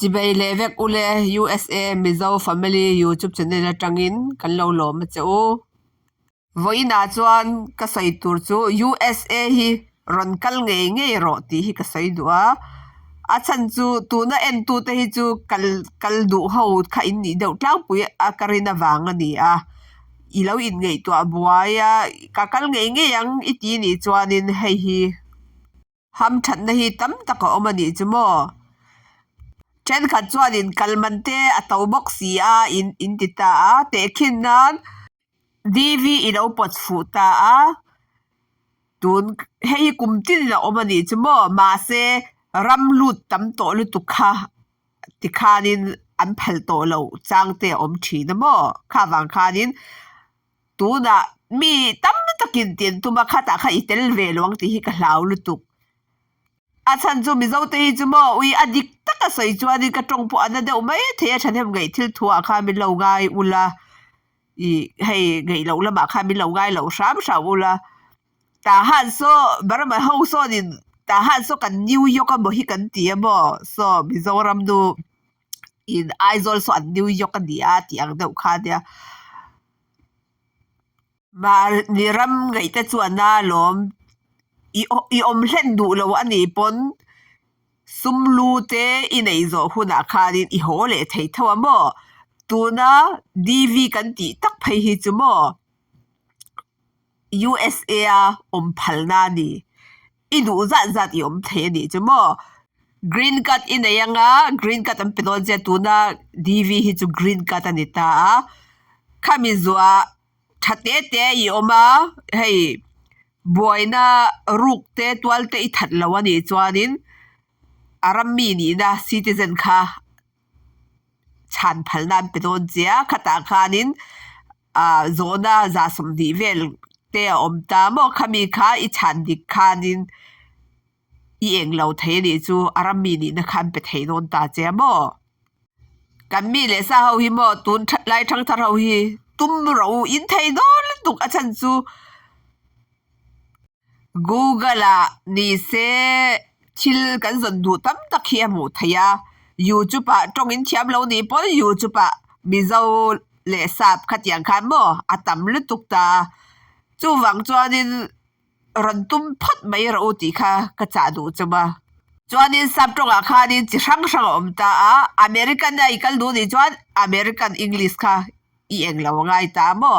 Chibai leh vek ule USA Mizo Family YouTube channel atangin kan lo lawm a che u. Vawiinah chuan ka sawi tur chu USA hi rawn kal ngei ngei rawh tih hi ka sawi duh a. A chhan chu tuna entute hi chu kal kal duh ho kha in nih deuh tlangpui a ka rin avang a ni a. I lo inngaihtuah buai a, ka kal ngei ngei ang i ti nih chuanin hei hi. Hamthatna hi tam tak a awm a nih chu maw? Thenkhat chuanin kal man te a to bawk si a in in ti ta a, tehkhin nan DV i lo pawt fuh ta a, tun hei hi kum tin a awm a nih chu maw? Mahse ram lut tam tawh lutuk kha tikhanin an phal tawh loh chang te a awm thin a maw? Kha vang khanin. Tunah mi tam takin tin tum a khatah kha i tel ve lo ang tih hi ka hlau lutuk. A chhan chu Mizote hi chu maw ui a dik taka sawi chuanin ka tawng pawh a na deuh mai thei a thahnem ngaih thil thuah khan min lo ngai ula ih hei ngaih loh lamah khan min lo ngai loh hram hram ula tah han saw Burma ho sawnin tah han saw kan New York emaw hi kan ti a maw saw Mizoram nu in Aizawl saw an New York a ni a tih ang deuh kha nia. Mahni ram ngaih te chu a na alawm i i awm hlen duh lo a nih pawn sum lu te i neih zawh hunah khanin i haw leh thei tho a maw tuna DV kan tih tak phei hi chu maw. USA a awm phalna a ni. I duh zat zat i awm thei a nih chu maw. Green card i nei anga green card an pe dawn che tuna DV hi chu green card a ni ta a. Khami zuah tha te te i awm a hei buaina ruk te tual te i that lo a nih chuanin a ram mi nihna citizen kha chhan phalna an pe dawn che a khatah khanin ah zawhna za 20 vel te a awm ta maw khami kha i chhan dik khanin i eng lo thei anih chu a ram mi nihna kha an pe thei dawn ta che a maw kan mi leh sa ho hi maw tun lai thangthar ho hi tum ro in thei dawn lutuk a chhan chu. Google ah ni se thil kan zawn duh tam tak hi a hmuh theih a youtube ah tawng in thiam lo nih pawn youtube ah mizo leh sap khatiang khan maw a tam lutuk ta a chuvang chuanin rawn tum phawt mai rawh u tih kha ka chah duh chawm a chuanin sap tawngah khanin chi hrang hrang a awm ta a American a i kal duh nih chuan American English kha i eng lo a ngai ta maw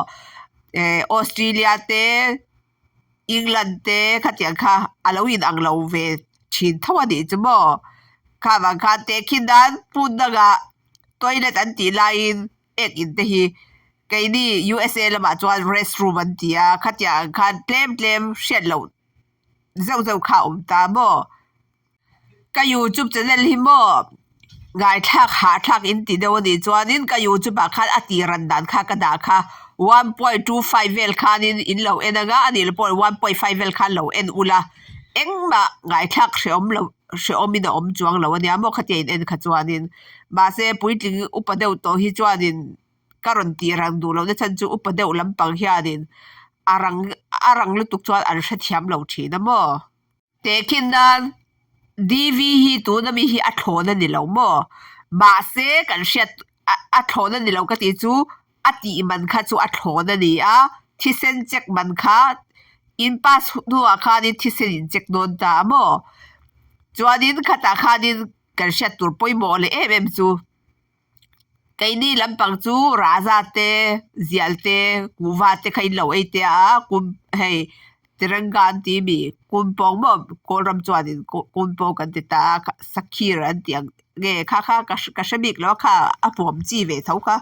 eh Australia te. England te khatiang kha a lo in ang lo ve thin tho a nih chu maw kha vang khan tehkhin nan hmun dangah toilet an tih laiin ek in te hi keini USA lamah chuan restroom an ti a khatiang ang khan tlem tlem hriat loh zeuh zeuh kha a awm ta maw. Ka youtube channel hi maw ngaithlak hahthlak in ti deuh a nih chuanin ka youtube ah khan a tih ran dan kha ka dah kha 1.25 vel khanin in lo en anga a nih loh pawh 1.5 vel khan lo en ula engmah ngaithlak hrehawm loh hrehawm in a awm chuang lo a nia maw khatia in en kha chuanin mahse puitling upa deuh tawh hi chuanin ka rawn tih rang duh lohna chhan chu upa deuh lampang hianin a rang a rang lutuk chuan an hrethiam lo thin a maw. Tehkhin nan DV hi tuna mi hi a thlawn a ni lo maw? Mahse kan hriat a thlawn a ni lo ka tih chu a tih man kha chu a thlawn a ni a, thisen check man kha in pass hnuah khanin thisen in check dawn ta a maw? Chuanin khatah khanin kan hriat tur pawimawh leh em em chu. Keini lampang chu Raja te, Zial te, Kuhva te kha in lo ei te a, kum hei Tiranga an ti mi Kumpawng maw Kawlram chuanin Kumpawng kan ti ta a, Sakhir an tih ang nge kha kha ka ka hre bik lo a kha a hmuam chi ve tho kha.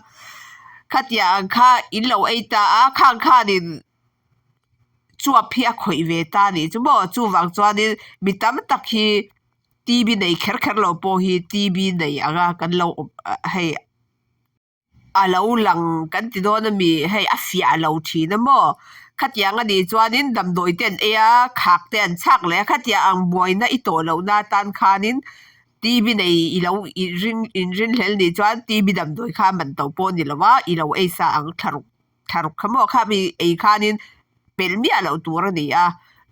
Khatiang ang kha in lo ei ta a, khang khanin chuap hi a khawih ve ta a nih chu maw chuvang chuanin mi tam tak hi. TB nei kher kher lo pawh hi TB nei anga kan lo awm hei a lo lang kan ti dawn ami hei a fiah lo thin a maw khatiang anih chuanin damdawi te an ei a khak te an chhak leh a khatiang ang buaina i tawh lohna atan khanin TB nei i lo inring inrinhlel nih chuan TB damdawi kha man to pawh a ni lo a i lo ei sa ang thlaruk. Thlaruk kha maw kha mi ei khanin pelh miah loh tur a ni a,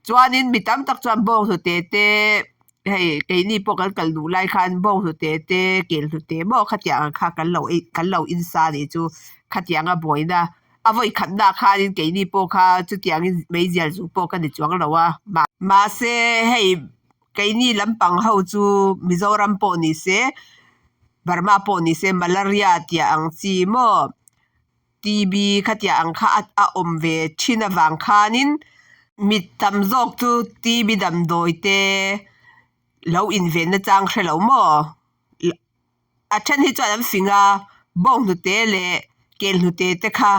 chuanin mi tam tak chuan bawnghnute te hei keini pawh kan kal duh lai khan bawng hnute te kel hnute maw khatiang ang kha kan lo ei kan lo insa anih chu khatianga buaina a vawi khatna ah khanin keini pawh kha chutiangin meizial zu pawh ka ni chuang lo a mahse hei keini lampang ho chu Mizoram pawh ni se Burma pawh ni se malaria tih ang chi maw. TB khatiah ang kha a awm ve thin avang khanin mi tam zawk chu TB damdawi te lo inven nachang hre lo maw? A then hi chuan an fing a, bawng hnute leh kel hnute te kha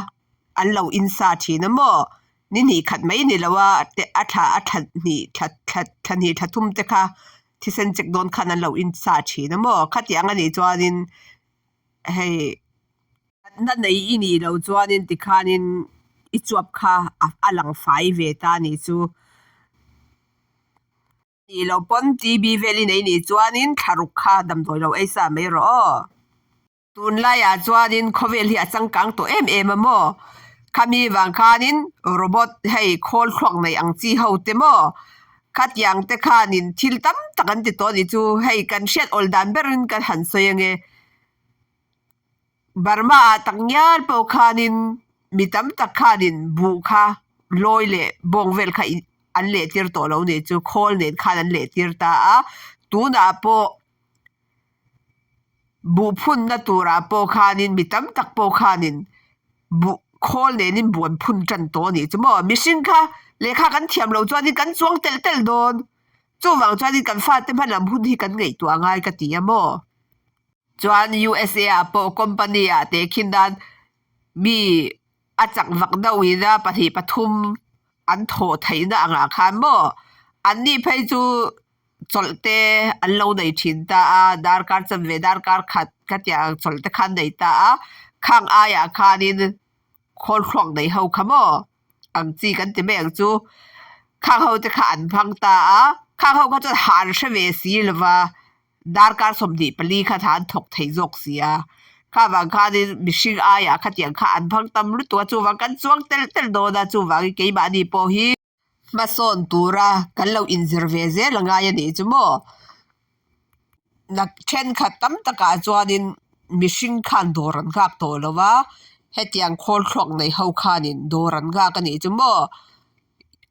an lo insa thin a maw? Ni hnih khat mai ni lo a, a thla a thla hnih thla thla thla hnih thla thum te kha thisen check dawn khan an lo insa thin a maw? Khatiang anih chuanin hei. Natna nei i nih loh chuanin tikhanin i chuap kha a lang fai ve ta a nih chu. Nih loh pawn TB vel i nei nih chuanin thlaruk kha damdawi lo ei sa mai rawh aw. Tunlaiah chuanin khawvel hi a changkang tawh em em a maw? Khami vang khanin robot hei khawl thluak nei ang chi ho te maw? Khatiang te khanin thil tam tak an ti tawh a nih chu. Hei kan hriat awl dan berin kan han sawi ange. Burma ah tak ngial pawh khanin mi tam tak khanin buh kha lawi leh bawng vel kha an leh tir tawh lo nih chu khawl nen khan an leh tir ta a tunah pawh buh phunna turah pawh khanin mi tam tak pawh khanin buh khawl nenin buh an phun tan tawh a nih chu maw mihring kha lehkha kan thiam loh chuanin kan chuang telh telh dawn chuvang chuanin kan fate hma lam hun hi kan ngaihtuah a ngai ka ti a maw. Chuan USA ah pawh company ah tehkhin nan mi a chak vak deuh ina pahnih pathum an thawh theihna angah khan maw anni phei chu chawlh te an lo nei thin ta a darkar chanve darkar khat khatiang chawlh te kha an nei ta a khang aiah khanin khawl thluak nei ho kha maw ang chi kan ti mai ang chu khang ho te kha an hmang ta a khang ho kha chuan hah an hre ve si lova. Darkar 24 kha tha an thawk thei zawk si a, kha vang khanin mihring aiah khatiang kha an phang tam lutuk a, chuvang kan chuang telh telh dawn a, chuvangin keimahni pawh hi hmasawn tura kan lo inzir ve zel a ngai a nih chu maw. Thenkhat tam takah chuanin mihring khan dawr an nghak tawh lo va, hetiang khawl thluak nei ho khanin dawr an nghak a nih chu maw.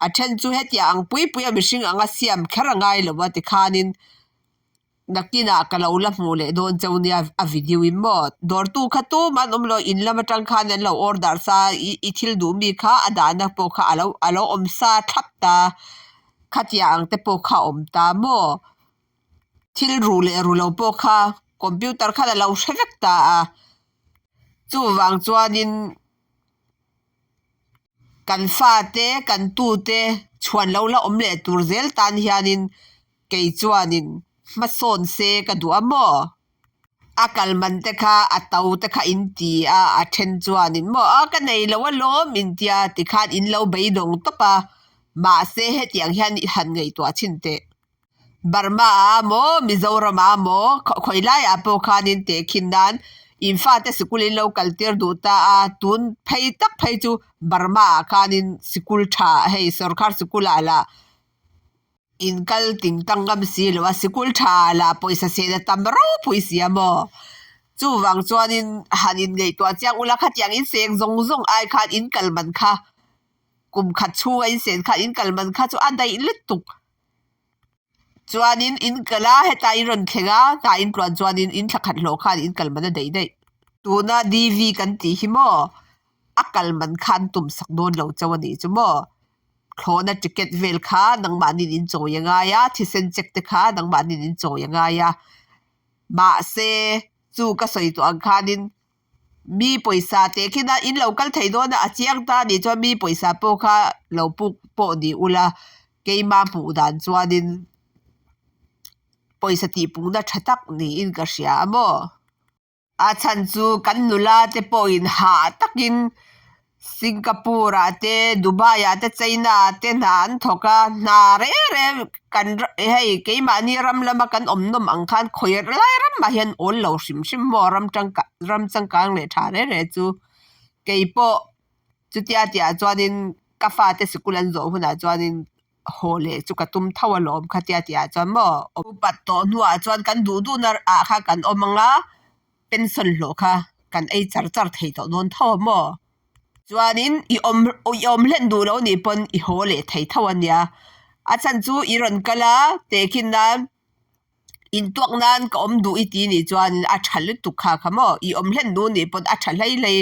A then chu hetiang ang pui pui a mihring anga siam kher a ngai lo a tikhanin nakinah ka lo la hmuh leh dawn cheu nia a video in maw dawrtu kha tumah an awm lo in lam atang khan an lo order sa i thil duh mi kha a dahna pawh kha alo alo awm sa thlap ta khatiang ang te pawh kha a awm ta maw thil ruh leh ruh lo pawh kha computer khan alo hre vek ta a chuvang chuanin. Kan fate, kan tute chhuan lo la awm leh tur zel tan hianin kei chuanin hmasawn se ka duh a maw? A kal man te kha a to te kha in ti a, a then chuanin maw a ka nei lo alawm in tia tikhan in lo beidawng tawp a, mahse hetiang hian i han ngaihtuah chhin teh. Burma ah maw Mizoram ah maw khawi laiah pawh khanin tehkhin nan in fate sikul in lo kal tir duh ta a tun phei tak phei chu Burma ah khanin sikul tha hei sorkar sikul ah lah in kal ting tang ngam si lo a sikul tha ah lah pawisa sen a tam ropui si a maw chuvang chuanin han in ngaihtuah chiang ula khatiang in seng zawng zawng ai khan in kal man kha kum khat chhunga in sen khan in kal man kha chu a daih lutuk. Chuanin in kal a, hetah in rawn thleng a, hnah in tluan chuanin in thla khat hlawh khan in kal man a daih daih. Tuna DV kan tih hi maw a kal man kha an tum sak dawn lo chauh a nih chu maw. Thlawhna ticket vel kha nangmahniin in chawi a ngai a, thisen check te kha nangmahniin in chawi a ngai a. Mahse chu ka sawi tawh ang khanin Mi pawisa teh khin a in lo kal thei dawn a a chiang ta anih chuan mi pawisa pawh kha lo puk pawh ni ula keima hmuh dan chuanin pawisa tih pungna tha tak niin ka hria a maw. A chhan chu kan nula te pawhin hah takin Singapore ah te Dubai ah te China ah te hna an thawk a hna reng reng kan hei keimahni ram lama kan awm nawm ang khan khawi lai ramah hian awl lo hrim hrim maw ram tangkai ram changkang leh tha reng reng chu keipawh chutia tihah chuanin ka fate sikul an zawh hunah chuanin. Haw leh chu ka tum tho alawm khatia tih ah chuan maw upat tawh hnuah chuan kan duh duhna ah kha kan awm ang a, pension hlawh kha kan ei char char thei tawh dawn tho a maw. Chuanin i awm i awm hlen duh lo nih pawn i haw leh thei tho a nia. A chhan chu i rawn kal a tehkhin nan intuak nan ka awm duh i ti nih chuanin a tha lutuk kha kha maw i awm hlen duh nih pawn a tha hlei hlei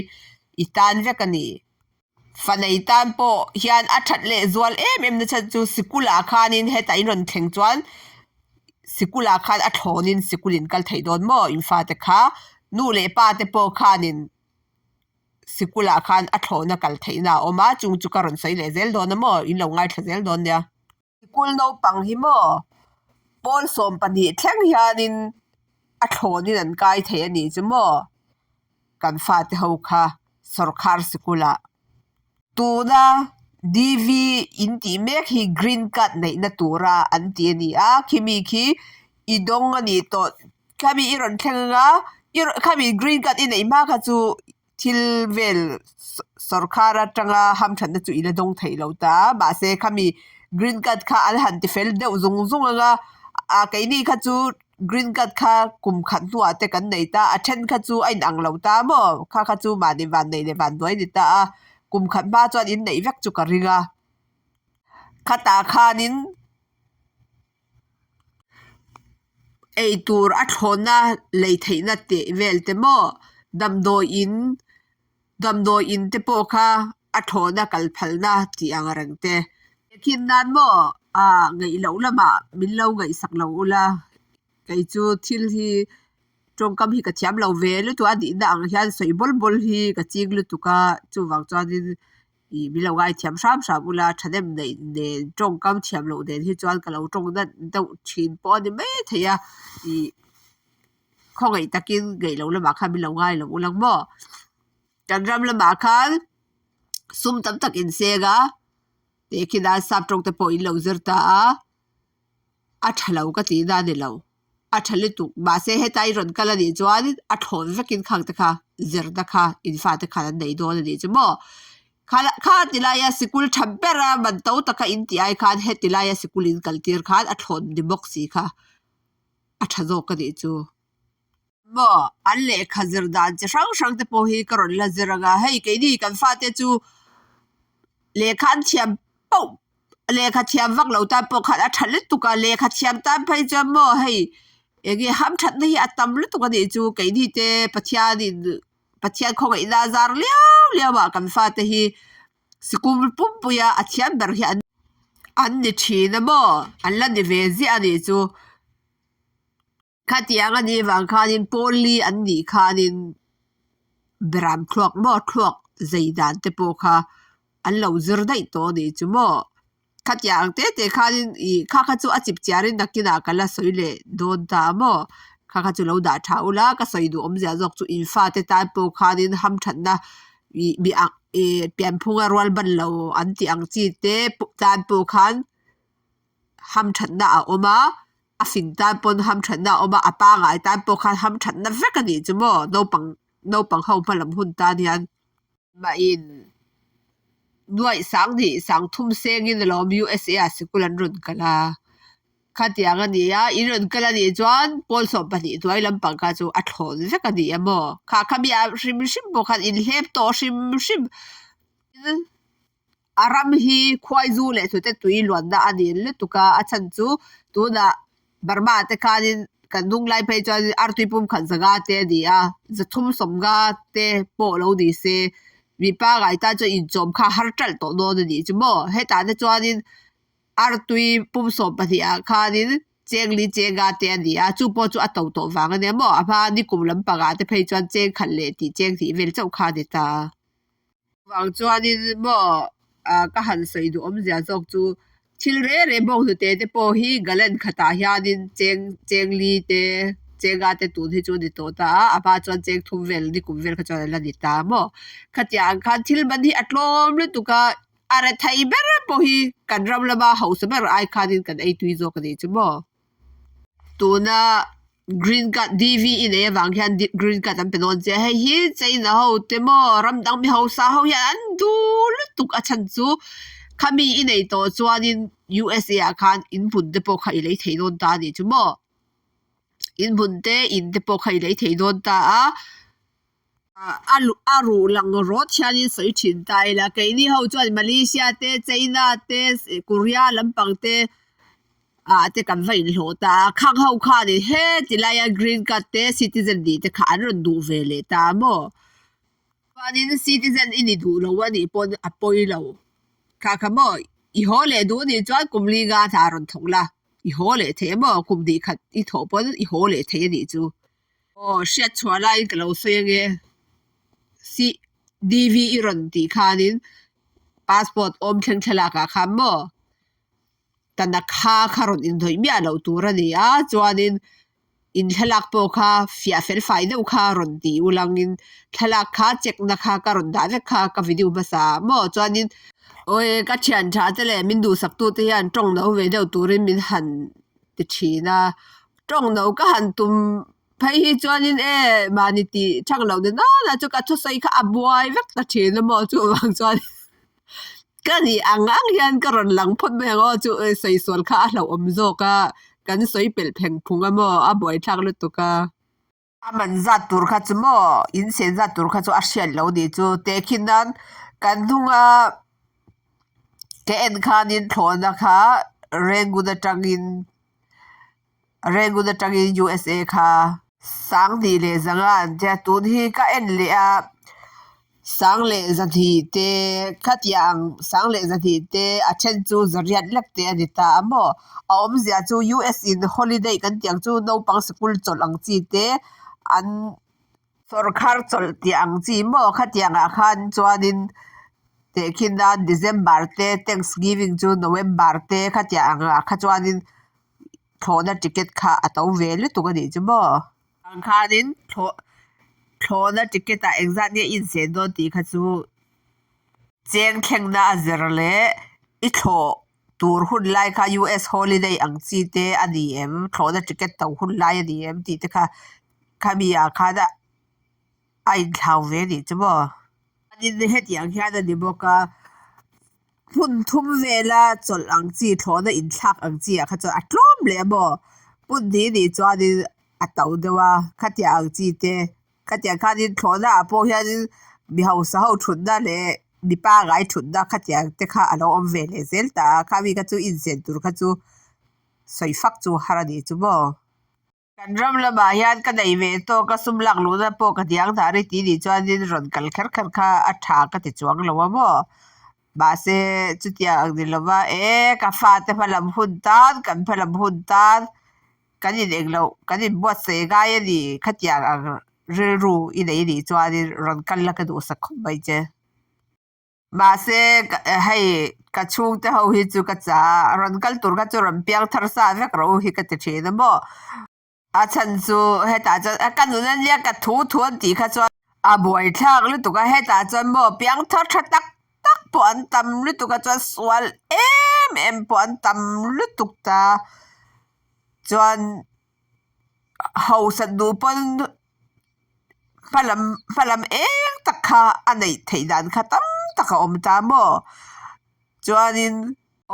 i tan vek a ni. Fanei tan pawh hian a that leh zual em em na chhan chu sikul ah khanin hetah in rawn thleng chuan sikul ah khan a thlawnin sikul in kal theih dawn maw in fate kha nu leh pa te pawh khanin sikul ah khan a thlawna kal theihna a awm a chung chu ka rawn sawi leh zel dawn a maw in lo ngaithla zel dawn nia. Sikul naupang hi maw pawl 12 thleng hianin a thlawnin an kai thei a nih chu maw kan fate ho kha sawrkhar sikulah tuna DV in tih mek hi green card neihna tura an ti a ni a khimi khi i dawng a nih tawh khami i rawn thleng anga khami green card i neih hma kha chu. Thil vel sawrkhar atanga hamthatna chu i la dawng theih lo ta a, mahse khami green card kha an han ti fel deuh zung zung ang a, ah keini kha chu green card kha kum khat hnuah te kan nei ta a, then kha chu a inang lo ta maw kha kha chu mahni vanneih leh vanduai a ni ta a, kum khat hma chuan inneih vek chu ka ring a, khatah khanin. Eitur a thlawhna lei theihna tih vel te maw damdawi in damdawi in te pawh kha a thlawhna kal phalna tih ang reng te khin nan maw ah ngaih loh lamah min lo ngaihsak lo ula kei chu thil hi tawngkam hi ka thiam lo ve lutuk a nihna ang hian sawi bawl bawl hi ka ching lutuk a chuvang chuanin. Ih min lo ngaithiam hram hram ula thahnem neih nen tawngkam thiam loh nen hi chuan ka lo tawng nat deuh thin pawh a ni mai thei a ih khawngaih takin ngaih loh lamah khan min lo ngai lo ula maw kan ram lamah khan sum tam tak inseng a tehkhin a sap tawng te pawh in lo zir ta a. A tha lo ka tih na a ni lo, a tha lutuk mahse heta i rawn kal a nih chuan a thlawn vekin khang te kha zirna kha in fate khan an nei dawn a nih chu maw. Kha kha ti laia sikul tha bera man to taka in tih ai khan heti laia sikul in kal tir khan a thlawn ni bawk si kha a tha zawk a nih chu. Maw an lehkha zir dan chi hrang hrang te pawh hi ka rawn la zir ang a, hei keini kan fate chu lehkha an thiam pauh lehkha thiam vak lo tan pawh khan a tha lutuk a, lehkha thiam tan phei chuan maw hei eng nge hamthatna hi a tam lutuk a nih chu keini te Pathianin Pathian khawngaihna a zar liau liau ah kan fate hi sikul pumpuia a thiam ber hi an an ni thin a maw an la ni ve ziah a nih chu. Khatiang a nih vang khanin pawl li an nih khanin beram thluak maw thluak zei dan te pawh kha an lo zir daih tawh a nih chu maw. Khatiang te te khanin ih kha kha chu a chip chiarin nakinah ka la sawi leh dawn ta a maw. Kha kha chu lo dah tha ula ka sawi duh awmzia zawk chu in fate tan pawh khanin hamthatna ih mi ang ih pianphunga rual ban lo an tih ang chi te tan pawh khan hamthatna a awm a, a fing tan pawn hamthatna a awm a, a pangai tan pawh khan hamthatna vek a nih chu maw naupang naupang ho hma lam hun tan hian mahin nuaih sang hnih sang thum sengin alawm USA ah sikul an rawn kal a khatiang a ni a in rawn kal a nih chuan pawl 12 hnuai lampang kha chu a thlawn vek a ni a maw kha khami ah hrim hrim pawh khan inhlep tawh hrim hrim. A ram hi khuaizu leh hnute tui luanna a ni lutuk a, a chhan chu tunah Burma te khanin kan hnung lai phei chuan artui pum khat zanga te a ni a, 370 te pawh lo ni se mi pangai tan chuan inchawm kha har ṭalh tawh dawn a nih chu maw. Hetah te chuanin artui pum 12 ah khanin cheng li chenga te a ni a, chu pawh chu a to tawh vang a nia maw. A hma nikum lampangah te phei chuan cheng khat leh tih cheng hnih vel chauh kha a ni ta. Vang chuanin maw ah ka han sawi duh awmzia zawk chu thil reng reng bawng hnute te pawh hi gallon khatah hianin cheng cheng li te chenga te tun hi chu a ni tawh ta a, a hma chuan cheng thum vel ni kum vel kha chuan a la ni ta maw. Khatiang ang khan thil man hi a tlawm lutuk a, a rethei ber pawh hi kan ram lama hausa ber ai khanin kan ei tui zawk a nih chu maw. Tuna green card DV i nei avang hian green card an pe dawn che a hei hi China ho te maw ram dang mi hausa ho hian an duh lutuk a chhan chu khami i nei tawh chuanin. USA ah khan in hmun te pawh kha i lei thei dawn ta a nih chu maw. In hmun te in te pawh kha i lei thei dawn ta a. A a ruh lang rawt hianin sawi thin ta ila keini ho chuan Malaysia te China te Korea lampang te ah te kan va inhlawh ta a khang ho khanin heti laia green card te citizen nih te kha an rawn duh ve leh ta a maw chuanin citizen i ni duh lo a nih pawn a pawi lo kha kha maw i haw leh duh a nih chuan kum li nga hna rawn thawk la i haw leh thei a maw kum hnih khat i thawh pawn i haw leh thei a nih chu. Aw hriat chhuah laiin ka lo sawi ange. Si DV i rawn tih khanin passport awm thleng thlalak ah khan maw tanakha kha rawn inhnawih miah loh tur a ni a chuanin in thlalak pawh kha fiah fel fai deuh kha rawn tih ulangin thlalak kha check na kha ka rawn dah vek kha ka video hmasa ah maw chuanin awi ka thian tha te leh min duhsak tu te hian tawng no ve deuh turin min han ti thin a. Tawng no ka han tum phei hi chuanin e mahni tih thang loh ni nana chu ka thusawi kha a buai vek ta thin a maw chuvang chuan ka nih ang ang hian ka rawn lang phawt mai ang aw chu sawi sual kha a hlauhawm zawk a kan sawi pelh pheng phung a maw a buaithlak lutuk a. A man zat tur kha chu maw in sen zat tur kha chu a hriat loh ni chu tehkhin nan kan hnunga ka en khanin thlawhna kha Rangoon atangin Rangoon atangin USA kha Sanghnih leh zanga an tia tun hi ka en leh a sang leh zahnih te khatiang sang leh zahnih te a then chu zariat lek te a ni ta a maw a awmzia chu US in holiday kan tih ang chu naupang sikul chawlh ang chi te an sawrkhar chawlh tih ang chi maw khatiang ah khan chuanin tehkhin nan December te Thanksgiving chu November te khatiang ang ah kha chuanin thlawhna ticket kha a to ve lutuk a nih chu maw. Ang khanin thlawh thlawhna ticket ah engzat nge i insen dawn tih kha chu cheng thlengna a zir leh i thlawh tur hun lai kha US holiday ang chi te a ni em thlawhna ticket to hun lai a ni em tih te kha khami ah khan a inthlau ve a nih chu maw. Chuanin hetiang hian a ni bawk a hmun thum vela chawlh ang chi thlawhna inthlak ang chi ah kha chuan a tlawm leh a maw hmun hnih nih chuanin a to deuh a khatiang ang chi te khatiang khanin thlawhna ah pawh hianin mi hausa ho thutna leh mi pangai thutna khatiang te kha a lo awm ve leh zel ta a khami kha chu inzen tur kha chu sawi fak chu har a nih chu maw. Kan ram lamah hian ka nei ve tawk a sum lak luhna pawh ka diang dah ri tih nih chuanin rawn kal kher kher kha a tha ka ti chuang lo a maw. Mahse chutiang ang ni lova e ka fate hmalam hun tan kan hmalam hun tan kan in engloh kan inbuatsaih ngai a ni khatiang ang rilru i nei nih chuanin rawn kal la ka duhsak khawp mai che. Mahse hei ka chhungte ho hi chu ka cha a rawn kal tur kha chu rawn piang thar sa vek rawh u hi ka ti thin a maw. A chhan chu hetah chuan ka nun a nia ka thu thu an tih kha chuan a buaithlak lutuk a hetah chuan maw piang thar tha tak tak pawh an tam lutuk a chuan sual em em pawh an tam lutuk ta chuan hausa duh pawn hmalam hmalam eng tak kha a neih theih dan kha tam tak a awm ta maw chuanin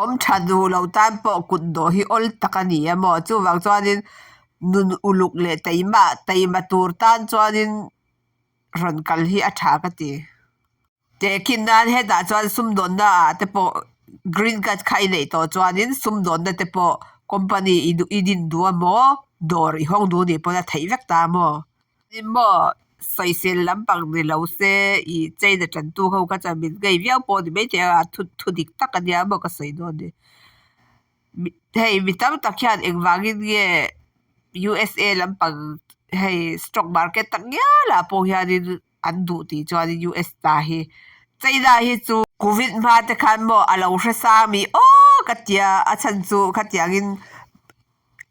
awm tha duh lo tan pawh kut dawh hi awl tak a ni a maw chuvang chuanin nun uluk leh taima taima tur tan chuanin rawn kal hi a tha ka ti. Tehkhin nan hetah chuan sumdawnna ah te pawh green card kha i neih tawh chuanin sumdawnna te pawh company i duh i din duh a maw dawr i hawng duh nih pawn a theih vek ta maw. Tin maw sawisel lampang ni lo se ih China tantu ho kha chuan min ngei viau pawh ni maithei a thu thu dik tak a nia maw ka sawi dawn ni. Hei mi tam tak hian engvangin nge USA lampang hei stock market tak ngial ah pawh hianin an duh tih chuanin US ta hi China hi chu Covid hma te khan maw a lo hre sa mi aw ka tia a chhan chu khatiangin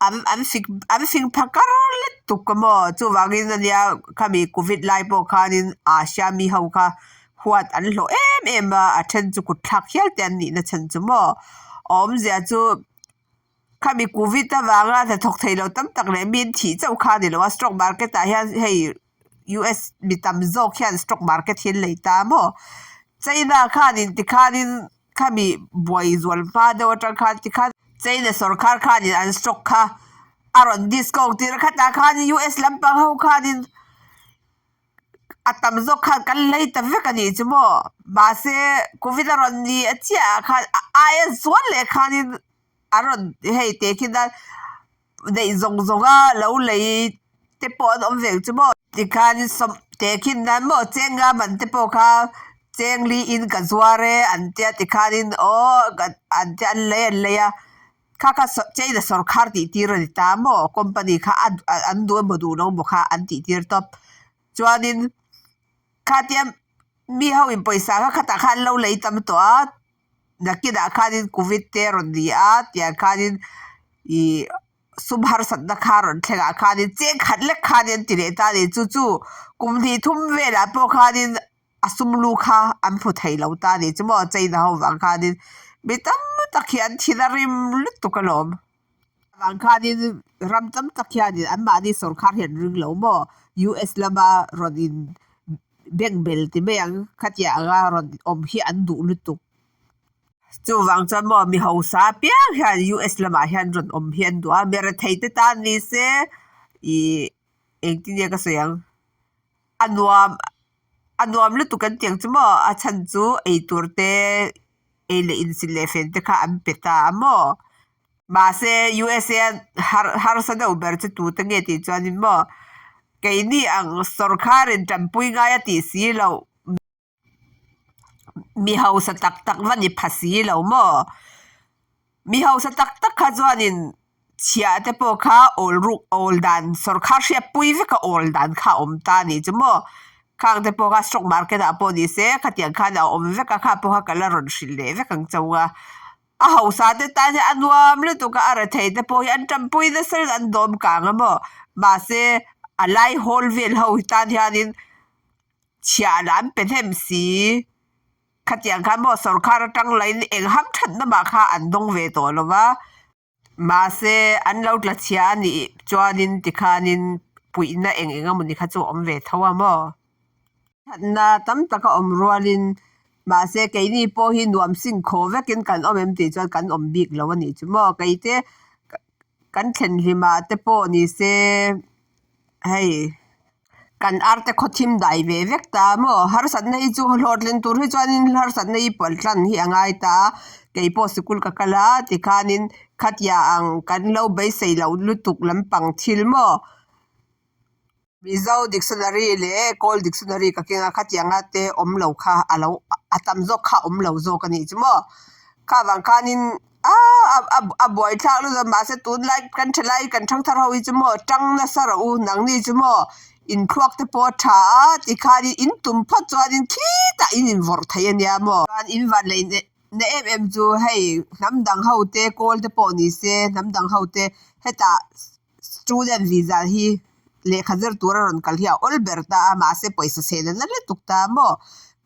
an an fing an fing pha kar let tuk a maw chuvangin ania khami Covid lai pawh khanin Asia mi ho kha huat an hlawh em em a a then chu kut thlak hial te an nihna chhan chu maw awmzia chu khami Covid avanga hnathawk thei lo tam tak leh mi an thih chauh kha a ni lo a stock market ah hian hei US mi tam zawk hian stock market hi an lei ta maw China khanin tikhanin. Khami buai zual hma deuh atang khan tikhan China sorkar khanin an stock kha a rawn discount tir a khatah khanin US lampang ho khanin a tam zawk khan kan lei ta vek a nih chu maw mahse covid a rawn ni a chiah ah khan a aia zual leh khanin a rawn hei teh khi nan neih zawng zawng a lo lei te pawh an awm ve ang chu maw tikhan sawm teh khin nan maw cheng nga man te pawh kha cheng li in ka zuar e an tia tikhanin aw an tia an lei an lei a. Kha kha China sawrkhar tih tir a ni ta maw? Company kha a an duh emaw duh lo emaw kha an tih tir tawp. Chuanin khatia mi ho in pawisa kha khatah khan an lo lei tam tawh a, nakinah khanin covid te a rawn ni a tiang khanin ih sum harsatna kha a rawn thleng ah khanin cheng khat lek khanin an ti leh ta a ni. Chu chu kum hnih thum velah pawh khanin a sum lu kha an hmu thei lo ta a ni chu maw China ho vang khanin mi tam tak hi an thin a rim lutuk alawm vang khanin ram tam tak hianin anmahni sawrkhar hi an ring lo maw U_S lama rawn in bank bel ti mai ang khatiang anga rawn awm hi an duh lutuk chuvang chuan maw mi hausa apiang hian U_S lamah hian rawn awm hi an duh a mi rethei te tan ni se ih engtin nge ka sawi ang. A nuam a nuam lutuk an tiang chu maw a chhan chu eitur te ei leh insil leh fen te kha an pe ta a maw mahse U_S_A a har harsa deuh ber chu tute nge tih chuanin maw keini ang sawrkharin tanpui ngai a tih si loh. Mi hausa tak tak va ni pha si lo maw? Mi hausa tak tak kha chuanin chhiah te pawh kha awl ruk awl dan sawrkhar hriatpui veka awl dan kha a awm ta a nih chu maw? Khang te pawh kha stock market ah pawh ni se khatiang khan a awm vek a kha pawh kha ka la rawn hrilh leh vek ang chauh a. A hausa te tan hian a nuam lutuk a a rethei te pawh hi an tanpui nasa in an dawm kang a maw? Mahse a lai hawl vel ho tan hianin. Chhiah lah an pe hnem si. Khatiang khan maw sawrkhar atang lain eng ham thatna mah kha an dawng ve tawh lo va. Mahse, an lo tla chhia a nih chuanin tikhanin puihna eng eng emawni kha chu a awm ve tho a maw? Thatna tam taka awm rualin mahse keini pawh hi nuam sing khaw vekin kan awm em tih chuan kan awm bik lo a nih chu maw? Keite kan thlen hlimah te pawh ni se hei kan arte khaw thim dai ve vek ta maw harsatna hi chu hlawhtlin tur hi chuanin harsatna hi pawlh tlan hi a ngai ta a keipawh sikul ka kal a tikhanin khatia ang kan lo beisei loh lutuk lampang thil maw. Mizo dictionary leh Kawl dictionary ka keng a, khatianga te awm lo kha a lo a tam zawk kha awm lo zawk a nih chu maw. Kha vang khanin aaa a a buai thlak lutuk a mahse tunlai kan thalai kan thangthar ho hi chu maw tang nasa rawh u nangni chu maw inthluak te pawh a tha a tikhanin in tum phawt chuanin khitah in invawrh thei a nia maw. Chuan in van lei na em em chu hei hnam dang ho te Kawl te pawh ni se hnam dang ho te hetah Student visa hi lehkha zir tura rawn kal hi a awl ber ta a, mahse pawisa chheh na lutuk ta maw?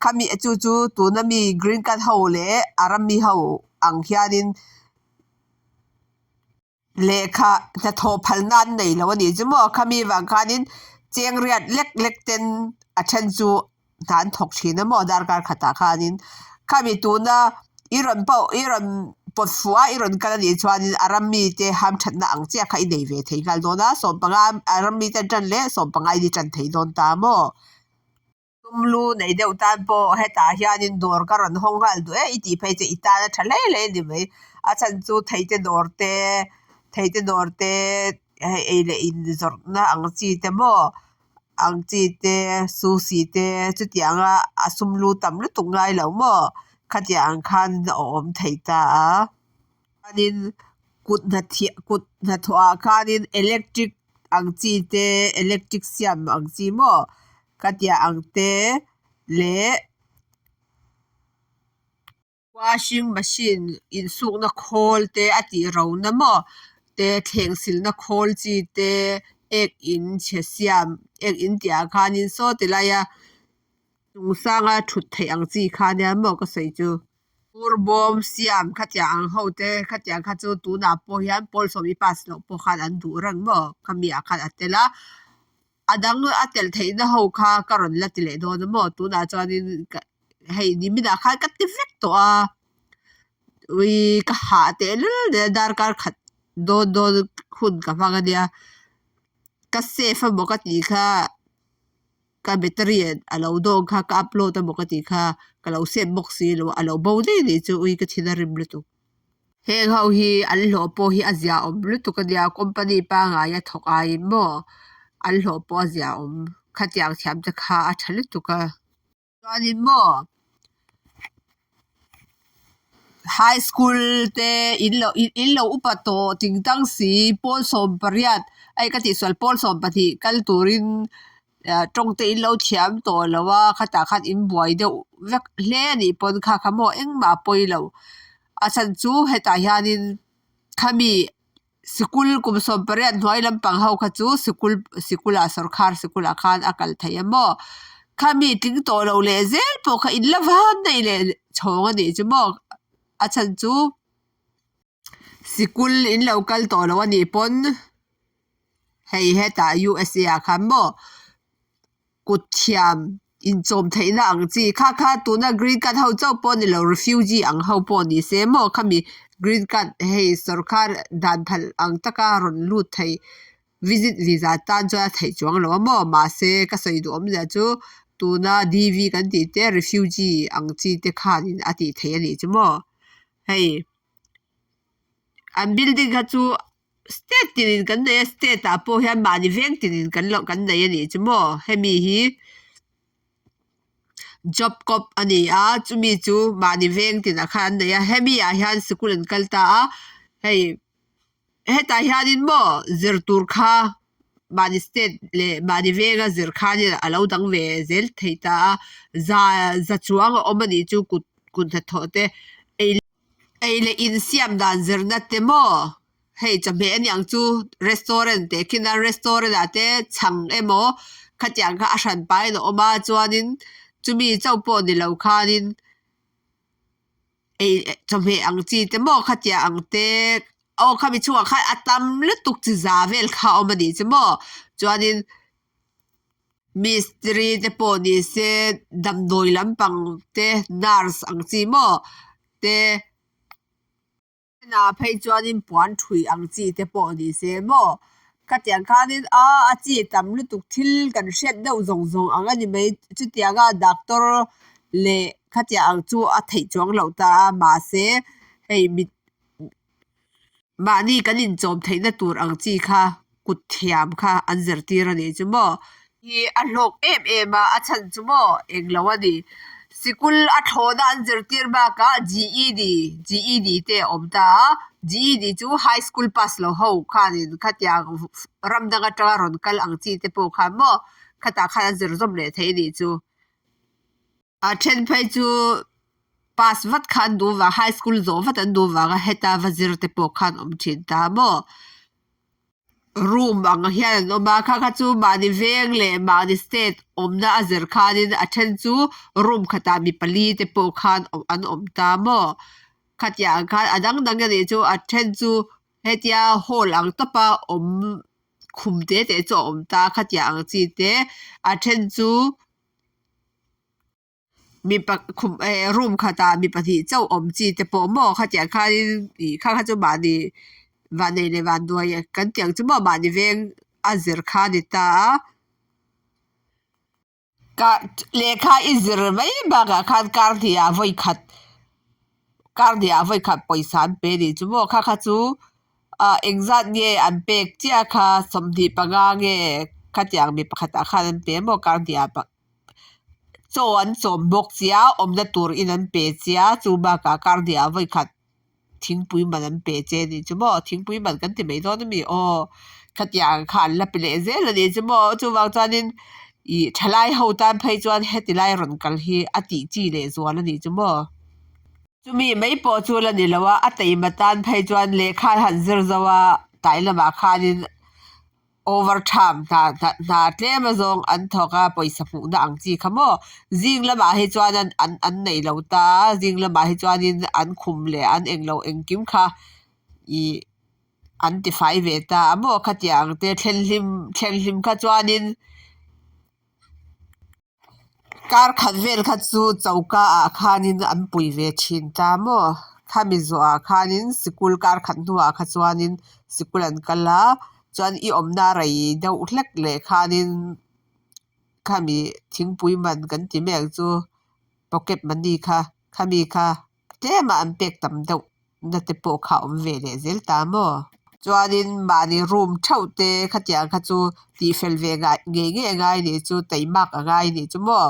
Khami chu chu tuna mi green card ho leh a rammi ho ang hianin lehkha hnathawh phalna an nei lo a nih chu maw? Khami vang khanin cheng riat lek lek ten a then chu hna an thawk thin a maw darkar khatah khanin khami tuna i rawn pawh i rawn pawt fuh a i rawn kal a nih chuanin a ram mite hamthatna ang chiah kha i nei ve thei nghal dawn a sawmpanga a ram mite an tan leh sawmpanga in i tan thei dawn ta maw tumlu nei deuh tan pawh hetah hianin dawr ka rawn hawng nghal duh e i tih phei chu i tan a tha hle hle a ni mai a chhan chu theite dawr te theite dawr te hei ei leh in zawrhna ang chi te maw. Ang chi te sushi te chutianga a sum lu tam lutuk ngai lo maw khatiang ang khan a awm thei ta a chuanin kut hnathia kut hnathawh ah khanin electric ang chi te electric siam ang chi maw khatiang ang te leh. Washing machine insukna khawl te a tih ro na maw te thleng silna khawl chi te ek in chhe siam ek in tih ah khanin saw ti laia chung sanga thut theih ang chi kha nia maw ka sawi chu fur bawm siam khatiang ang ho te khatiang kha chu tunah pawh hian pawl sawm i pass loh pawh khan an duh reng maw khami ah khan a tel a a dang a telh theihna ho kha ka rawn la ti leh dawn a maw tunah chuanin ka. Hei niminah khan ka ti vek tawh a. Ui ka hah tehlul nen darkar khat dawn dawn hun ka hmang ania ka save emaw ka tih kha ka battery a lo dawng kha ka upload emaw ka tih kha ka lo save bawk si lo a a lo bo daih anih chu ui ka thin a rim lutuk. Heng ho hi an hlawh pawh hi a ziahawm lutuk ania company pangngai a thawk aiin maw an hlawh pawh a ziahawm khatiang thiam te kha a tha lutuk a. Chuanin maw high school te in lo in lo upa tawh ting tang si pawl 18 hei ka tihsual pawl 12 kal turin ah tawng te in lo thiam tawh lo a khatah khan in buai deuh vek hle a nih pawn kha kha maw engmah a pawi lo a chhan chu hetah hianin khami Sikul kum 18 hnuai lampang ho kha chu sikul sikulah sawrkhar sikulah khan a kal theih a maw khami tling tawh lo leh zel pawh kha in la van daih leh chhawng a nih chu maw a chhan chu sikul in lo kal tawh lo a nih pawn hei hetah USA ah khan maw. Kut thiam inchawm theihna ang chi kha kha tuna green card ho chauh pawh ni lo refugee ang ho pawh ni se maw khami green card hei sawrkar dan phal ang taka rawn lut thei visit visa tan chuan a theih chuang lo a maw mahse ka sawi duh awmzia chu tuna D_V kan tih te refugee ang chi te khanin a tih theih a nih chu maw hei an building kha chu. State tinin kan nei a state ah pawh hian mahni veng tinin kan loh kan nei a nih chu maw hemi hi job corp a ni a chumi chu mahni veng tinah khan an nei a hemi ah hian sikul an kal ta a hei hetah hianin maw zir tur kha mahni state leh mahni venga zir khanin a lo dang ve zel thei ta a za za chuang a awm a nih chu kut kut hnathawh te ei Ei leh insiam dan zirna te maw? Hei chawhmeh a niang chu restaurant teh khin a restaurant ah te chhang emaw khatiang kha a hran pahin a awm a chuanin chumi chauh pawh ni lo khanin ei chawhmeh ang chi te maw khatiang ang te aw khami chhungah khan a tam lutuk chi za vel kha a awm a nih chu maw chuanin mistiri te pawh ni se damdawi lampang te nurse ang chi maw te ah phei chuanin puan ṭhuih ang chi te pawh ni se maw khatiang khanin aa a chi tam lutuk thil kan hriat deuh zawng zawng ang a ni mai chutianga doctor leh khatiang ang chu a theih chuang loh ta a mahse hei mit Mahni kan inchawm theihna tur ang chi kha kut thiam kha an zirtir a nih chu maw? Hi a hlawk em em a, a chhan chu maw? Englo a ni. Sikul a thlawhna an zirtir bakah GED, GED te a awm ta a, GED chu high school pass lo ho khanin khatiang ram dang atanga rawn kal ang chi te pawh khan maw khatah khan an zir zawm leh theih a nih chu. A then phei chu pass vat kha an duh vang high school zawh vat an duh vang a heta va zir te pawh khan awm thin ta maw room ang hian an awm a kha kha chu mahni veng leh mahni state awmna a zir khanin a then chu room khatah mi pali te pawh khan an awm ta maw khatiang khan a dang dang a nih chu a then chu hetia hall ang tawpa awm khum te te chu a awm ta khatiang ang chi te a then chu. Mipa khum eh room khatah mi pahnih chauh awm chi te pawh maw khatiang khanin ih kha kha chu mahni vannei leh vanduai kan tih ang chu maw mahni veng a zir kha a ni ta a kah lehkha i zir mai bakah khan kar hnih ah vawi khat kar hnih ah vawi khat pawisa an pe a nih chu maw kha kha chu ah engzat nge an pek chiah kha 25 nge khatiang mi pakhatah khan an pe maw kar hnih ah chaw an chawm bawk chia awmna tur in an pe chia chu bakah kar hnih ah vawi khat thingpui man an pe che a nih chu maw thingpui man kan ti mai dawn a mi aw khatiang kha an la pe leh zel a nih chu maw chuvang chuanin ih thalai ho tan phei chuan heti lai rawn kal hi a tih chi leh zual a nih chu maw. Chumi mai pawh chu la ni lo a, a taima tan phei chuan lehkha han zir zo a, tlai lamah khanin over tham hna hna tlem azawng an thawk a, pawisa hmuhna ang chi kha maw. Zing lamah hi chuan an an an neih lo ta a, zing lamah hi chuanin an khum leh an englo engkim kha ih an tifai ve ta a maw khatiang te thlenhlim thlenhlim kha chuanin. Kar khat vel kha chu choka ah khanin an pui ve thin ta maw? Khami zawhah khanin sikul kar khat hnuah kha chuanin sikul an kal a, chuan i awmna rei deuh hlek leh khanin khami thingpui man kan ti mai ang chu pocket money kha khami kha tlema an pek tam deuh na te pawh kha a awm ve leh zel ta maw. Chuanin mahni room theuh te khatiang kha chu tihfel ve ngei ngei a ngai nih chu taimak a ngai nih chu maw.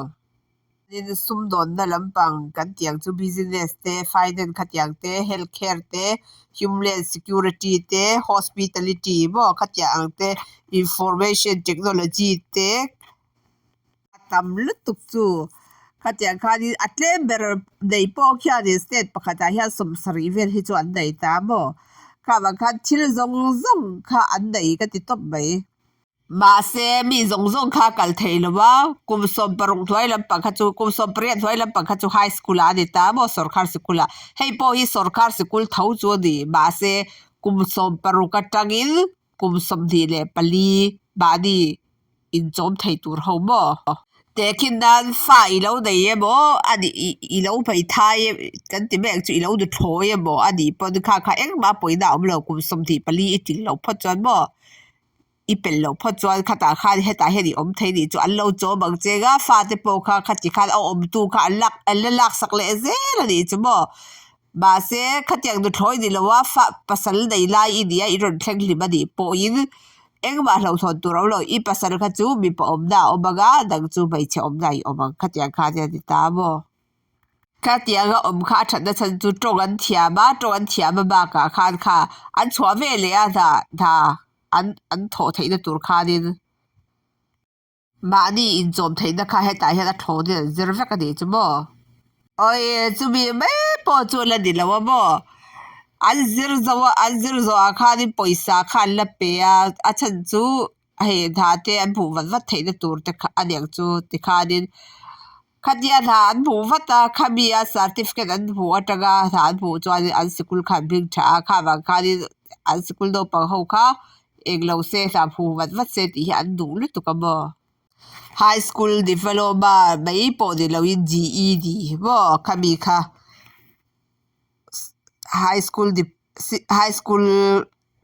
Tin, sumdawnna lampang kan tih ang chu business te, finance khatiang te, health care te, human security te, hospitality maw khatiang ang te, information technology te a tam lutuk chu. Khatiang khanin a tlem ber nei pawh khianin state pakhatah hian sawmsarih vel hi chu an nei ta maw. Khavang khan thil zawng zawng kha an nei ka ti tawp mai. Mahse, mi zawng zawng kha kal thei lo a, kum 16 hnuai lampang kha chu, kum 18 hnuai lampang kha chu high school ah a ni ta maw, sorkar sikul ah. Hei pawh hi sorkar sikul tho chu a ni, mahse kum 16 atangin kum 24 mahni inchawm thei tur ho maw. Tehkhin nan fa i lo nei emaw a nih i lo hmeithai kan ti mai ang chu i lo nuthlawi emaw a nih pawn kha kha engmah pawina a awm lo kum 24 i tlin loh phawt chuan maw. I pelh loh phawt chuan khatah khan hetah hian i awm thei nih chu an lo chawm ang che nga fate pawh kha khati khan a awmtu kha an lak an la laksak leh zel a nih chu maw. Mahse khatiang nuthlawi ni loa fa pasal nei lai i nia i rawn thleng hlim a nih pawhin engmah hlauhthawn tur a awm lo i pasal kha chu mipa awmna a awm ang a dang chu hmeichhe awmna i awm ang khatiang khan hian a ni ta maw. Khatiang a awm kha a thatna chhan chu tawng an thiam a tawng an thiam a bakah khan kha an chhuah ve leh a hna hna an an thawh theihna tur khanin mahni inchawm theihna kha hetah hian a thlawnin an zir vek a nih chu maw. Awi chumi mai pawh chu la ni lo a maw an zir zo a an zir zawhah khanin pawisa kha an la pe a a chhan chu hei hna te an hmuh vat vat theihna tur te kha a niang chu tikhanin khatia hna an hmuh vat a khami a certificate an hmuh atanga hna an hmuh chuanin an sikul kha an hming tha a kha vang khanin an sikul naupang ho kha englo se hna hmuh vat vat se tih hi an duh lutuk a maw. High school diploma mai pawh ni loin GED maw khami kha high school high school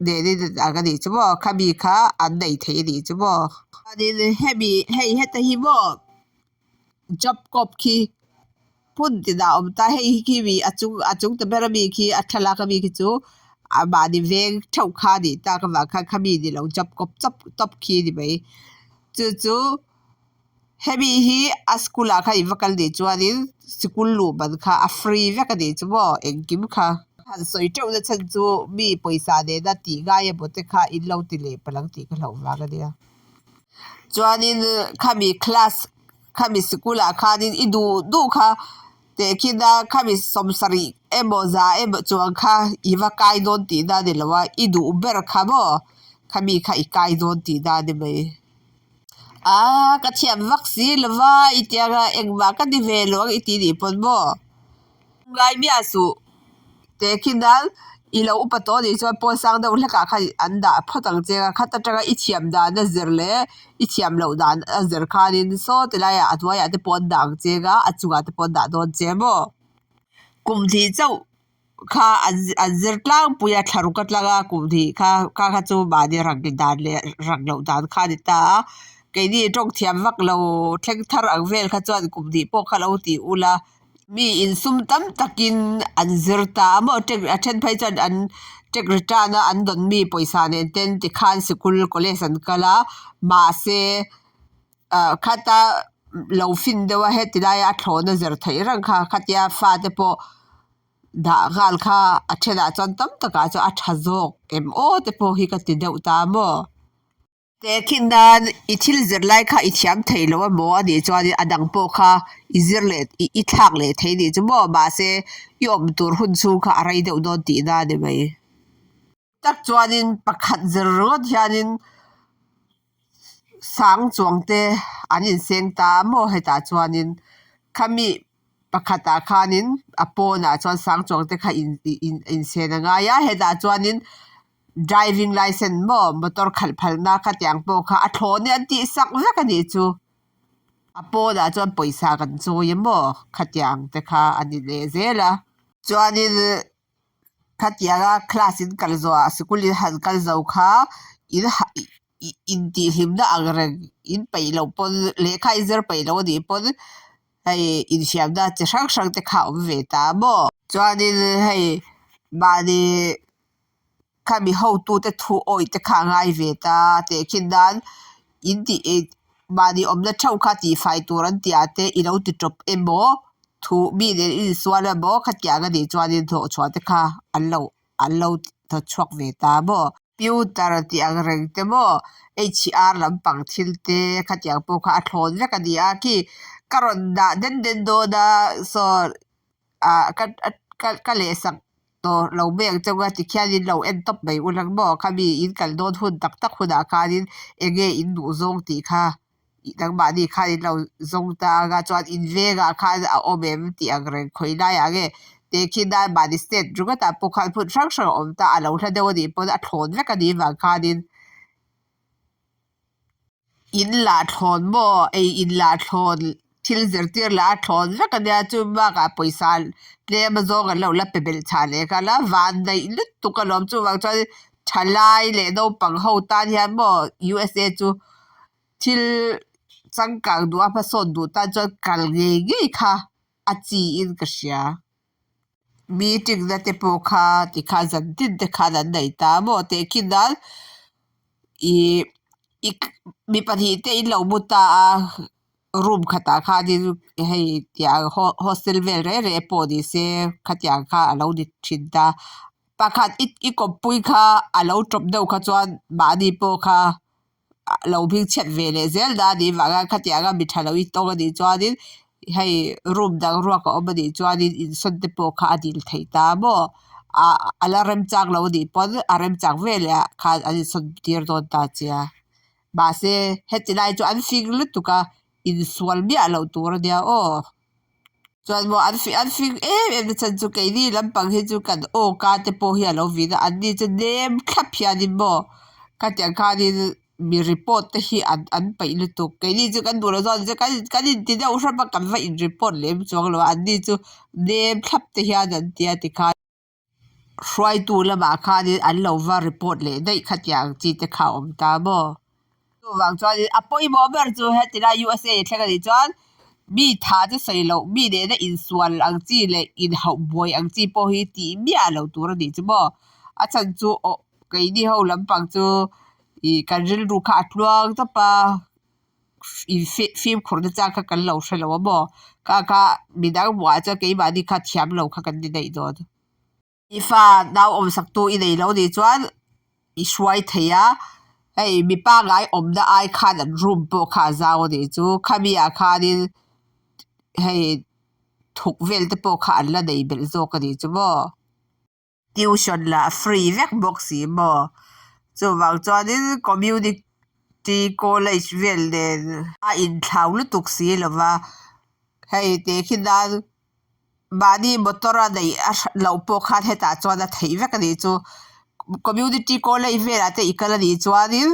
nen in ang a nih chu maw khami kha an nei thei a nih chu maw. Chuanin hemi hei heta hi maw job corp khi hmun tinah a awm ta hei hi khi mi a chung a chung ta ber ami khi a thlalak ami khi chu a mahni veng theuh kha a nih tak avang khan khami ni lo job corp chawp tawp khi a ni mai chu chu hemi hi a school ah khan i va kal nih chuanin sikul luh man kha a free vek a nih chu maw engkim kha. Han sawi teuh na chhan chu mi pawisa nena tih ngai emaw te kha in lo ti leh palh ang tih ka hlauh vang a nia. Chuanin khami class khami sikul ah khanin i duh duh kha tehkhin a khami 70 emaw 100 emaw chuang kha i va kai dawn tihna a ni lo a i duh ber kha maw khami kha i kai dawn tihna a ni mai. Aaa ka thiam vak si lo va i tiang a engmah ka ni ve lo ang i tih nih pawn maw. Ngai miah suh tehkhin nan i lo upa tawh anih chuan pawn sang deuh hlekah khan an dah phawt ang che a khat atanga i thiam dan a zir leh i thiam loh dan a zir khanin saw ti laiah a hnuaiah te pawh an dah ang che a a chungah te pawh an dah dawn che maw. Kum hnih chauh kha an an zir tlangpui a thla ruk atlanga kum hnih kha kha kha chu mahni rang dan leh rang loh dan kha a ni ta a keini tawng thiam vak lo thleng thar ang vel kha chuan kum hnih pawh kha lo tih ula. Mi insum tam takin an zir ta a maw tax a then phei chuan an tax return a an dawn mi pawisa nen ten tikhan sikul college an kal a mahse ah khata lo fin deuh a heti laia a thlawhna zir theih reng kha khatia fate pawh dah nghal kha a thenah chuan tam takah chuan a tha zawk em aw te pawh hi ka ti deuh ta maw. Tehkhin nan i thil zir lai kha i thiam thei lo emaw a nih chuan a dang pawh kha i zir leh i thlak leh thei nih chu maw mahse i awm tur hun chhung kha a rei deuh dawn tihna a ni mai. Tak chuanin pakhat zir ringawt hianin sang chuang te an inseng ta maw hetah chuanin khami pakhatah khanin a pawnah chuan sang chuang te kha insen a ngai a hetah chuanin driving licence maw motor khalh phalna khatiang pawh kha a thlawh nia an tih sak vek a nih chu a pawnah chuan pawisa kan chawi a maw khatiang te kha a ni leh zel a chuanin. Khatianga class in kal zawhah sikul in han kal zo kha in ha intihhlimna ang reng in peih loh pawn lehkha in zir peih loh anih pawn hei infiamna chi hrang hrang te kha a awm ve ta maw. Chuanin hei mahni khami hotute thu awih te kha a ngai ve ta tehkhin nan in tih mahni awmna theuh kha tihfai tur an tih ah te i lo ti tawp emaw thu mi nen i insual emaw khatiang anih chuanin hnawhchhuah te kha an lo an lo hnawtchhuak ve ta maw. Computer tih ang reng te maw H_R lampang thil te khatiang pawh kha a thlawn vek a ni a khi ka rawn dah den den dawn a saw ah ka ka lehsak tawh lo mai ang chauh a tikhian in lo en tawp mai ul ang maw khami in kal dawn hun tak tak hunah khanin eng nge in duh zawng tih kha nangmahni khan in lo zawng ta ang a chuan in vengah khan a awm em tih ang reng khawi laiah nge tehkhin nan mahni state ringawtah pawh khan hmun hrang hrang a awm ta a lo hla deuh a nih pawn a thlawn vek a nih vang khanin. In lah thlawn maw? Ei in lah thlawn thil zirtir lah a thlawn vek a nia chu bakah pawisa tlem azawng an lo la pe belh chhah leh nghal a vandaih lutuk alawm chuvang chuan thalai leh naupang ho tan hian maw U_S_A chu thil changkang duh a hmasawn duh tan chuan kal ngei ngei kha a chiin ka hria. Meeting na te pawh kha tikhan zan tin te khan an nei ta maw tehkhin nan ih mi pahnih te in lo mu ta a room khatah khanin hei tiang hostel vel reng reng pawh ni se khatiang kha a lo ni thin ta pakhat i kawppui kha a lo tawp deuh kha chuan mahni pawh kha. lo hming chhiat ve leh zel dah a nih vang a khatiang a mi tha lo i tawng a nih chuanin hei room dang ruak a awm a nih chuanin insawn te pawh kha a dil theih ta maw ah a la remchang lo a nih pawn a remchang veleh ah khan an insawn tir dawn ta che a mahse heti lai chu an fing lutuk a insual miah loh tur a nia aw. Chuan maw an an fing em em na chhan chu keini lampang hi chu kan aw ka te pawh hi a lo vin a anni chu nem thlap hianin maw khatiang khanin mi report te hi an an peih lutuk keini chu kan duh loh zawk chu kan kan inti deuh hrep a kan va in report lem chuang lo a anni chu nem thlap te hian an tia tikhan. Hruaitu lamah khanin an lo va report leh daih khatiang chi te kha a awm ta maw? Chuvang chuanin a pawimawh ber chu heti lai USA i thleng anih chuan mi tha chu sawi loh mi nena insual ang chi leh inhauh buai ang chi pawh hi tih miah loh tur a nih chu maw? A chhan chu aw keini ho lampang chu ih kan rilru kha a tluang tawp a. Fimkhurna chang kha kan lo hre lo a maw? Kha kha midang hmuhah chuan keimahni kha thiam lo kha kan ni daih dawn. I fa nau awmsaktu i nei lo nih chuan i hruai thei a, hei mi pangngai awmna ai khan an room pawh kha a zau a nih chu. Khami ah khanin hei thuk vel te pawh kha an la nei belh zawk a nih chu maw? Tuition lah free vek bawk si maw? Chuvang chuanin community college vel nen a inthlau lutuk si lo va, hei tehkhin nan mahni motor a neih a hran loh pawh khan hetah chuan a theih vek a nih chu. Community college velah te i kal a nih chuanin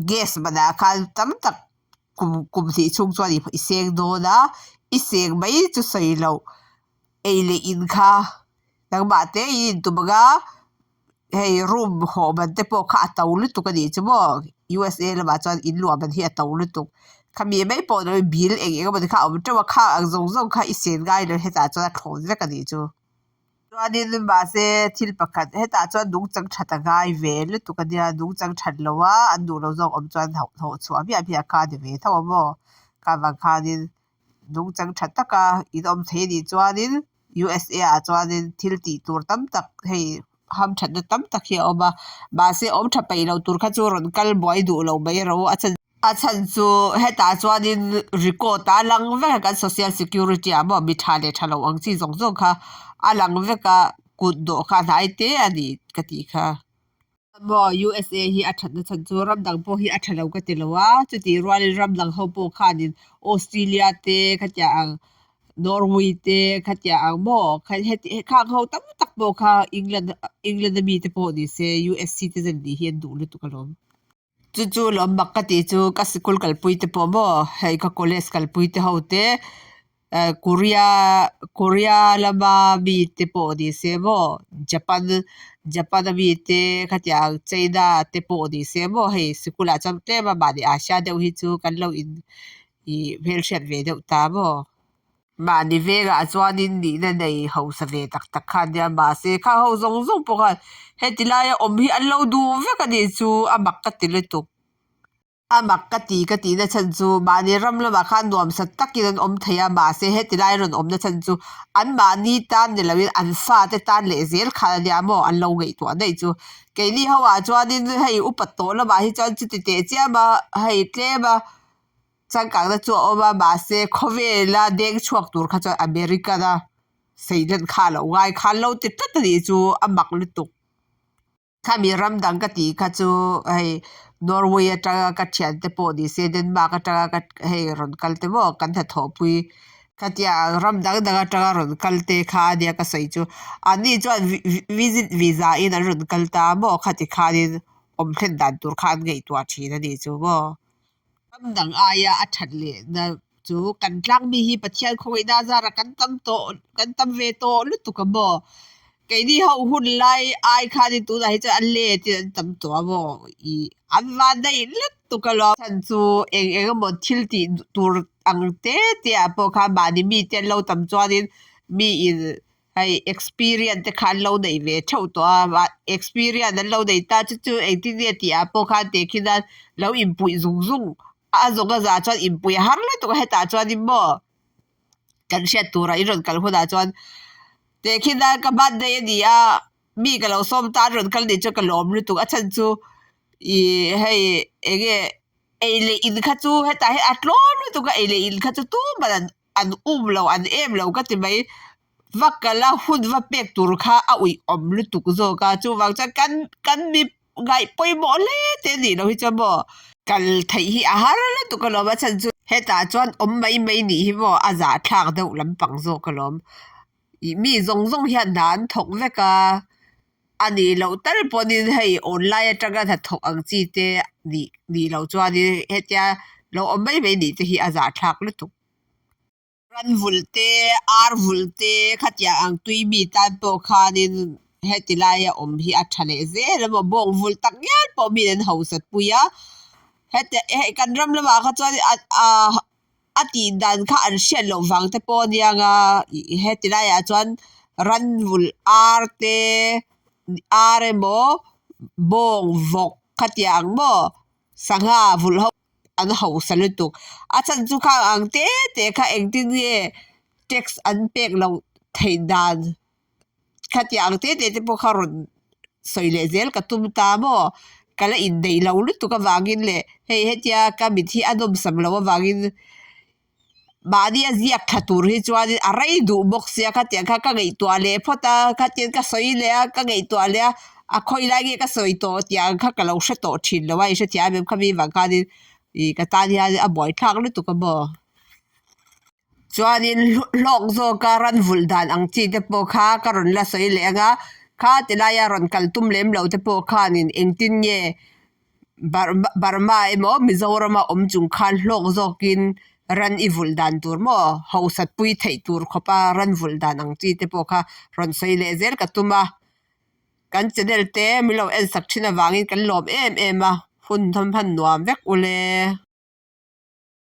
gas manah khan tam tak kum kum hnih chhung chuan i seng dawn a, i seng mai chu sawi loh. Ei leh in kha nangmah te in intum ang a hei room hawh man te pawh kha a to lutuk a nih chu maw U_S_A lamah chuan in luah man hi a to lutuk khami mai pawh ni lovin bill eng eng emaw kha a awm teuh a khang ang zawng zawng kha i sen ngai lo hetah chuan a thlawn vek a nih chu chuanin mahse thil pakhat hetah chuan nungchang that a ngai ve lutuk a nia nungchang that lo a an duh loh zawk awm chuan hnawh chhuah hmiah hmiah kha a ni ve tho a maw kha vang khanin. Nungchang tha taka in awm thei anih chuanin U_S_A ah chuanin thil tih tur tam tak hei hamthatna tam tak hi a awm a mahse awm tha peih loh tur kha chu rawn kal buai duh lo mai ro a chhan a chhan chu hetah chuanin record a lang vek a kan social security ah maw mi tha leh tha lo ang chi zawng zawng kha a lang vek a kut dawh kha hnai te a ni ka tih kha. Maw USA hi a thatna chhan chu ram dang pawh hi a tha lo ka ti lo a, chutih rualin ram dang ho pawh khanin Australia te khatiang ang Norway te khatiang ang maw heti khang ho tam tak pawh kha England England a mite pawh ni se US citizen nih hi an duh lutuk alawm. Chu chu lawm mak ka tih chu ka sikul kalpui te pawh maw hei ka college kalpui te ho te. Eh Korea Korea lama mi te pawh ni se maw Japan Japan ami te khatiang China te pawh ni se maw hei sikul ah chuan tlem a mahni Asia deuh hi chu kan lo in ih hmelhriat ve deuh ta maw. Mahni vengah chuanin nihna nei hausa ve tak tak kha ania mahse khang ho zawng zawng pawh khan heti laia awm hi an lo duh vek a nih chu a mak ka ti lutuk. A mak ka ti ka tihna chhan chu mahni ram lamah khan nuamsa takin an awm thei a mahse heti lai rawn awmna chhan chu an mahni tan ni loin an fate tan leh zel khan ania maw an lo ngaihtuah daih chu. Keini ho ah chuanin hei upa tawh lamah hi chuan chuti teh chiam a hei tlem a changkangna chu a awm a mahse khawvela deng chhuak tur kha chuan American a seilen kha a lo ngai khan lo ti tlat a nih chu a mak lutuk. Khami ram dang ka tih kha chu hei Norway atanga ka thiante pawh ni se Denmark atanga ka hei rawn kal te maw kan hnathawhpui khatia ram dang dang atanga rawn kal te kha ania ka sawi chu anni chuan visit visa in an rawn kal ta maw khati khanin awm thlen dan tur kha an ngaihtuah thin a nih chu maw. Ram dang aia a that lehna chu kan tlang mi hi Pathian khawngaihna a zarah kan tam tawh kan tam ve tawh lutuk a maw? Keini ho hun lai ai khanin tunah hi chuan a let in an tam tawh a maw? Ih an van daih lutuk alawm. Chhan chu eng eng emaw thil tih tur ang te te ah pawh khan mahni mite an lo tam chuanin mi in Hei experience te kha an lo nei ve theuh tawh a, experience an lo nei ta chu chu engtin nge tih ah pawh khan tehkhin a lo inpuih zung zung a zawng a zah chuan inpuih a har lutuk a hetah chuanin maw kan hriat turah in rawn kal hunah chuan tehkhin a ka birthday a ni a mi ka lo sawm ta an rawn kal nih chuan ka lawm lutuk a chhan chu ih hei eng nge ei leh in kha chu hetah hian a tlawm lutuk a ei leh in kha chu tumah an an um lo an em lo ka ti mai va kal a hun va pek tur kha a uih awm lutuk zawk a chuvang chuan kan kan mi ngaih pawimawh hle te anih loh hi chuan maw kal theih hi a har lutuk alawm a chhan chu hetah chuan awm mai mai nih hi maw a zahthlak deuh lampang zawk alawm ih mi zawng zawng hian hna an thawk vek a a nih loh tal pawhin hei online atanga hnathawk ang chi te nih nih loh chuanin hetia lo awm mai mai nih te hi a zahthlak lutuk. Ran vulh te, ar vulh te khatiang ang tui mi tan pawh khanin heti laia awm hi a tha leh zel a maw bawng vulh tak ngial pawh miin an hausat pui a heti hei kan ram lamah kha chuan a tih dan kha an hriat loh vang te pawh a nia nga heti laiah chuan ran vulh ar te ar emaw bawng vawk khatiang maw sangha vulh ho an hausa lutuk a chhan chu khang ang te te kha engtin nge tax an pek loh theih dan khatiang ang te te te pawh kha rawn sawi leh zel ka tum ta maw ka la inneih lo lutuk avangin leh hei hetia ka mit hi a nawmsam loh avangin mahni a ziak thla tur hi chuanin a rei duh bawk sia khatiang kha ka ngaihtuah leh phawt a khatiang ka sawi leh a ka ngaihtuah leh a a khawi lai nge ka sawi tawh tih ang kha ka lo hre tawh thin lo a i hrethiam em khami vang khanin ih ka tan hian a buaithlak lutuk a maw. Chuanin hlawk zawka ran vulh dan ang chi te pawh kha ka rawn la sawi leh ang a kha ti laia rawn kal tum lem lo te pawh khanin engtin nge Burma emaw Mizorama awm chung khan hlawk zawkin ran i vulh dan tur maw hausat pui theih tur khawpa ran vulh dan ang chi te pawh kha rawn sawi leh zel ka tum a kan channel te min lo en sak thin avangin kan lawm em em a hun hman nuam vek ule.